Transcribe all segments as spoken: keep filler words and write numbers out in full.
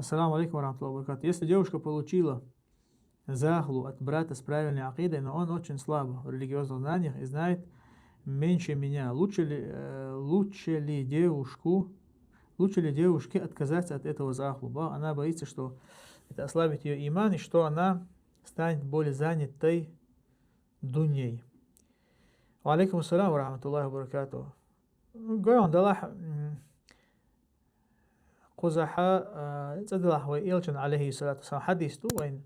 Ассаламу алейкум ва рахматуллахи ва баракатух. Если девушка получила захлу от брата с правильной акидой, но он очень слаб в религиозных знаниях и знает меньше меня, лучше ли, э, лучше ли девушку, лучше ли девушке отказаться от этого захлу? Ба, она боится, что это ослабит ее иман и что она станет более занятой дуньей. Ва алейкум ассалам ва рахматуллахи ва баракатух. Гой он далахь, м, кхузахьа, а, цӀадалахь вай элчан, алейхи салату вассалам, хьадис ду вайн,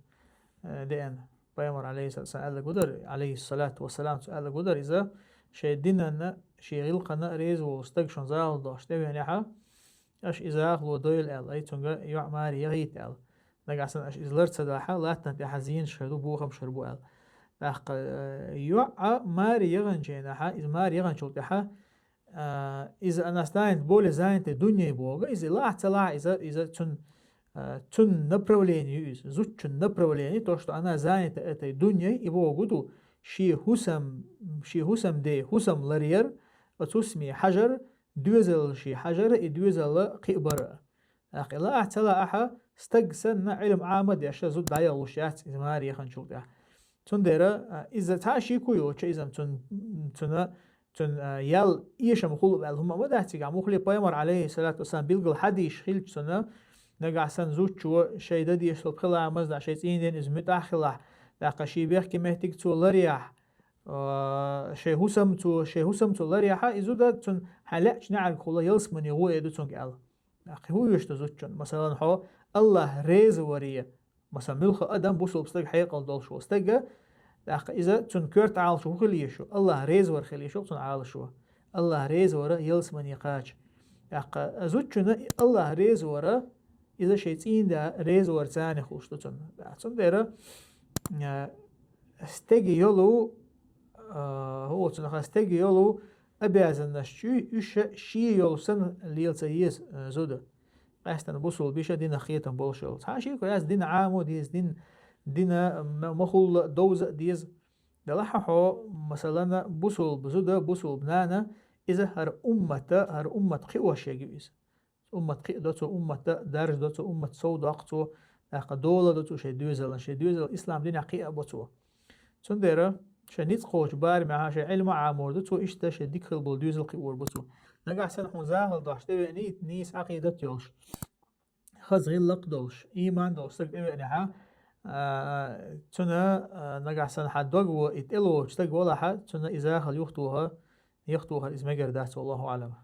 а, деан. Пайхамар, алейхи салату вассалам, аьлла гудар, алейхи салату вассалам, цо аьлла гудар, иза шей динанна, шей гӀилкхана реза волу стаг шун захлу дохуш тӀевеанехьа, аша иза захло дойла аьлла, ай цунга йоӀ маре яхийта аьлла. Нагахь санна аша иза лар ца дахьа, латтана тӀехьа зенаш хир ду, бохам шир бу аьлла. ТӀаккха, э, йоӀ маре яханчийнахьа, иза маре яханчул тӀехьа, а, иза она станет более занятой дуньей бога, иза лахь ца лахь, иза, иза цун, а, цун направление ю иза, зудчун направление, то, что она занята этой дуньей, и богу ду, ши хӀусам, ши хӀусам де, хӀусам ларьяр, оцу хӀусаме хьажар, доьзал ши хьажара, и доьзал кхиъ бара. ТӀаккха и лаахь ца лаахьа, стаг санна, Ӏилма Ӏама деш, зуда дӀаялуш яц, иза маре яханчул тӀехь. Цундела, а, иза цхьа а шеко йоцуша, иза цун, цуна, цун, а, ял эшам хула аьлла хӀума ма дац цигахь. Муххале пайхамар, алейхи салату вассалам, билггал хьадийш хилча цунна, нагахь санна зудчо шей дан дезаш долу пхи ламаз даш, шей цӀийнден иза муьтӀахь хилахь, тӀаккха ший бехке меттиг цо ларъяхь, а, шей хӀусам цо, шей хӀусам цо ларъяхьа, и зуда цунна хьан лаьачу неӀаргахула ялсамане гӀо эр ду цунга аьлла. ТӀаккха хӀун оьшу ду зудчун? Масалан, хьо Аллах реза варе, масалан, муьлхха адам, бусулба стаг, хьекъал долуш волу стага, тӀаккха иза цунна коьрта Ӏалашо хӀун хила езаш ю? Аллах реза вар хила езаш ю цунна Ӏалашо. Аллах реза вара ялсамане кхача. ТӀаккха зудчунна и Аллах реза вара, иза шей цӀийнда реза вар царна хуш ду цунна. ТӀаккха цундела, а, стеги йолу, а, хӀу оцунах стеги йолу обязанность чуй, уьш шен йолу санна лела ца еза, а, зуда. Къаьстина бусулба иша динах кхетам болуш йолу. Цхьа шеко яц, дин Ӏамо деза, дин, дина ма-, махулла довза а деза. Делахьа хьо, масалана, бусулба зуда, бусулба нана, иза хӀара уммата, хӀара уммат кхиош егу иза. Уммат кхиъ до цо, уммат дарж до цо, уммат сов доккху цо, тӀаккха дола до цо шайн доьзалан, шайн доьзал ислам динехь кхиа бо цо. Цундела шайн ницкъ кхочу барамехьа шайн Ӏилма Ӏамор ду цо, иштта шайн дика хила болу доьзал кхиор бу цо. Нагахь санна хьуна захал дохьуш тӀевеаний, нийса Ӏакъидат йолуш, хаза гӀиллакх долуш, ийман долуш стаг тӀевеанехьа, а, цуна, а, нагахь санна хьан дог во и тӀелоцу стаг валахьа, цуна и захал юхатоха, юхатохар иза мегар дац, валлаху аӀлам.